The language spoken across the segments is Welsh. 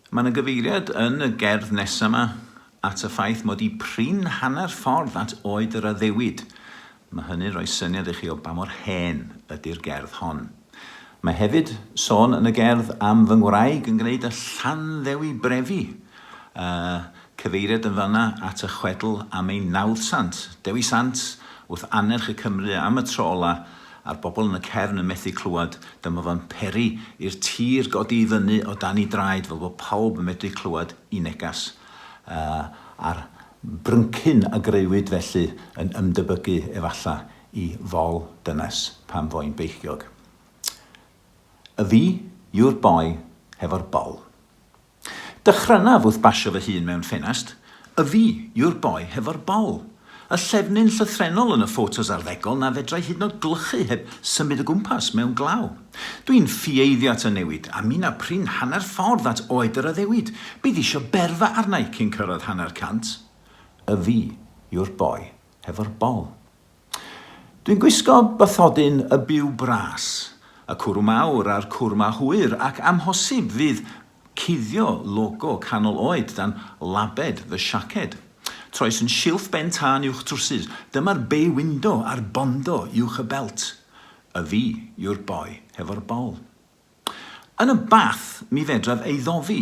Mae 'na gyfeiriad yn y gerdd nesa 'ma at y ffaith mod i prin hanner ffordd at oed yr addewid. Mae hynny'n rhoi syniad i chi o ba mor hen ydy'r gerdd hon. Mae hefyd sôn yn y gerdd am fy ngwraig yn gwneud y Llanddewi Brefi. Uh, cyfeiriad yn fanna at y chwedl am ein nawddsant, Dewi Sant, wrth annerch y Cymry am y tro ola, a'r bobl yn y cefn yn methu clywed, dyma fo'n peri i'r tir godi i fyny o dan 'i draed fel bod pawb yn medru clywed 'i negas. Uh, a'r bryncyn a greuwyd felly yn ymdebygu efalla i fol dynes pan fo'n beichiog. Y fi yw'r boi hefo'r bol. Dychrynaf wrth basio fy hun mewn ffenest. Y fi yw'r boi hefo'r bol. Y llefnyn llythrennol yn y ffotos arddegol na fedrai hyd yn oed glychu heb symud o gwmpas mewn glaw. Dwi'n ffieiddio at y newid, a minna prin hanner ffordd at oed yr addewid. Bydd isio berfa arna i cyn cyrraedd 150. Y fi yw'r boi hefo'r bol. Dwi'n gwisgo bathodyn y byw bras, y cwrw mawr a'r cwrma hwyr ac amhosib fydd cuddio logo canol oed dan labed fy siaced. Troes yn silff ben tân uwch trwsus, dyma'r bay window a'r bondo uwch y belt. Y fi yw'r boi hefo'r bol. Yn y bath mi fedraf ei ddofi,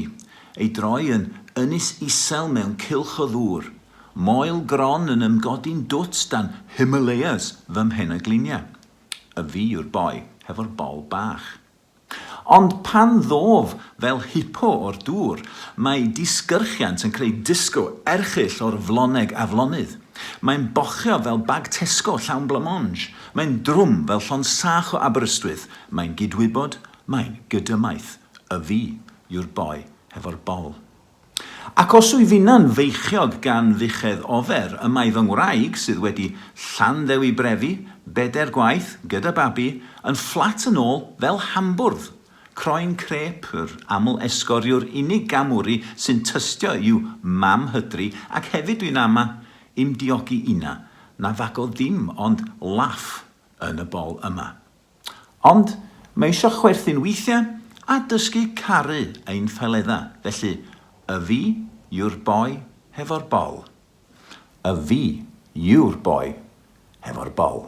ei droi yn ynys isel mewn cylch o ddŵr, moel gron yn ymgodi'n dwt dan Himalayas fy mhenagliniau. Y fi yw'r boi hefo'r bol bach. Ond pan ddof fel hippo o'r dŵr, mae disgyrchiant yn creu disgo erchyll o'r floneg aflonydd. Mae'n bochio fel bag Tesco llawn blancmange. Mae'n drwm fel llond sach o Aberystwyth. Mae'n gydwybod, mae'n gydymaith. Y fi yw'r boi hefo'r bol. Ac os wyf finna'n feichiog gan fuchedd ofer, y mae fy ngwraig, sydd wedi Llanddewi Brefi, bedair gwaith, gyda babi, yn fflat yn ôl fel hambwrdd. Croen crêp, yr aml esgor yw'r unig gamwri sy'n tystio i'w mam hydri, ac hefyd dwi'n ama i'm diogi inna, na fagodd dim ond laff yn y bol yma. Ond mae isio chwerthin weithiau a dysgu caru ein ffaeledda, felly y fi yw'r boi hefo'r bol. Y fi yw'r boi hefo'r bol.